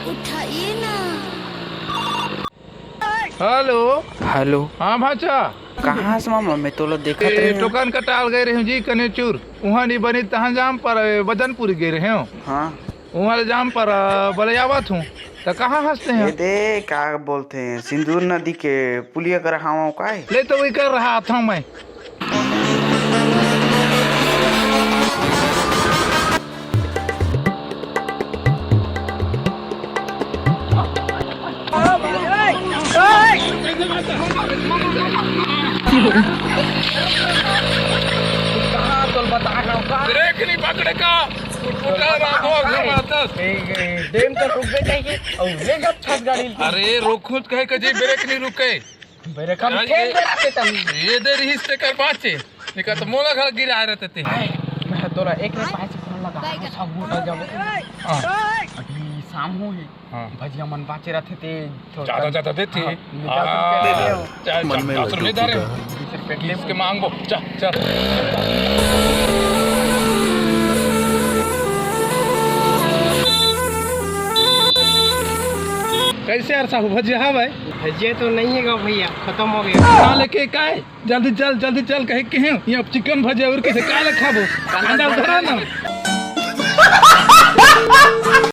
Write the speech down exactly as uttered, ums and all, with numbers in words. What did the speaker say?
उठाइए ना। Hello. Hello. हाँ भांचा। कहाँ हस मामा? मैं तोला देखत ए, रहेंव। टोकन कटाल गए रहेंव जी, कनेचुर। उहाँ नी बनी तहाँ जाम पर, ए, बदनपुरी गए रहेंव। हाँ। उहाँ ले जाम पर, अ, बले आवत हूँ। त कहाँ हस तें? ये दे, का बोलथे, सिंदूर नदी के पुलिया करा हावंव काय? ले तो वही कर रहा था मैं। ब्रेक नहीं पकड़े का? उठा रहा, दो घमातस। ए, ए, डेम कर रुक गए कहीं के, और ले गप छत गाड़ी। अरे, रोकूं कहे के जी, ब्रेक नहीं रुके। ब्रेक हम अरे, ठेक दे रहे तब। ये दे रही से कर बाचे। निका तो मोला घर गिरा रहते ते। मैं तोरा एक ले पाँच फोन लगा, सब उठा जाबो। हाँ। अभी शाम हो ही। हाँ। भजिया मन बाचे रहते ते, थोड़ा जादा, कम। जादा देते। हाँ, निकाल के हाँ। दे दे। चल, मन चल, में दस रुपये लड्डू दे रहे। फूटा। बीस रुपये के किसके मांगबो? चल, चल। कैसे यार साहू, भजिया है भाई? भजिया तो नहीं है गा भैया, खत्म हो गया। कहाँ लेके काय? जल्दी चल, जल्दी चल, कहे के हैं, ये अब चिकन भजिया और कैसे काय ले खाबो? अंडा धरा ना।